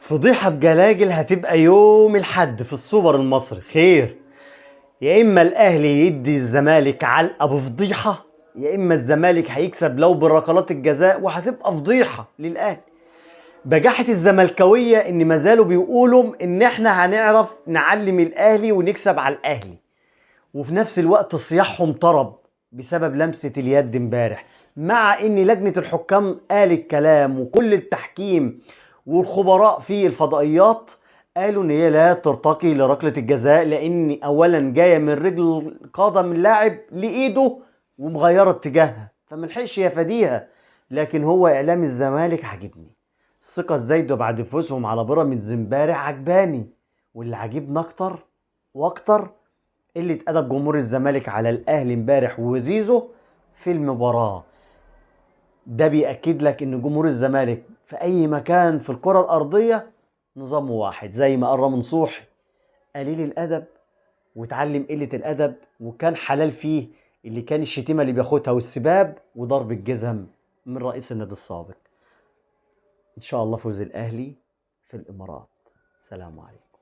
فضيحة بجلاجل هتبقى يوم الحد في السوبر المصري. خير، يا اما الاهلي يدي الزمالك علقة بفضيحة، يا اما الزمالك هيكسب لو بركلات الجزاء وهتبقى فضيحة للاهلي. بجاحة الزملكاوية ان ما زالوا بيقولوا ان احنا هنعرف نعلم الاهلي ونكسب على الاهلي، وفي نفس الوقت صياحهم طرب بسبب لمسة اليد امبارح، مع ان لجنة الحكام قال الكلام وكل التحكيم والخبراء في الفضائيات قالوا ان هي لا ترتقي لركلة الجزاء، لان اولا جاية من رجل قدم اللاعب لايده ومغيرة اتجاهها فملحقش يفاديها. لكن هو اعلام الزمالك عاجبني الثقة الزايدة بعد فوزهم على بيراميدز امبارح عجباني، واللي عاجبني اكتر واكتر قلة أدب جمهور الزمالك على الأهلي امبارح وزيزو في المباراة. ده بيأكد لك إن جمهور الزمالك في أي مكان في الكرة الأرضية نظامه واحد، زي ما قال رامي نصوحي قليل الأدب وتعلم قلة الأدب، وكان حلال فيه اللي كان الشتيمة اللي بياخدها والسباب وضرب الجزم من رئيس النادي السابق. إن شاء الله فوز الأهلي في الإمارات. سلام عليكم.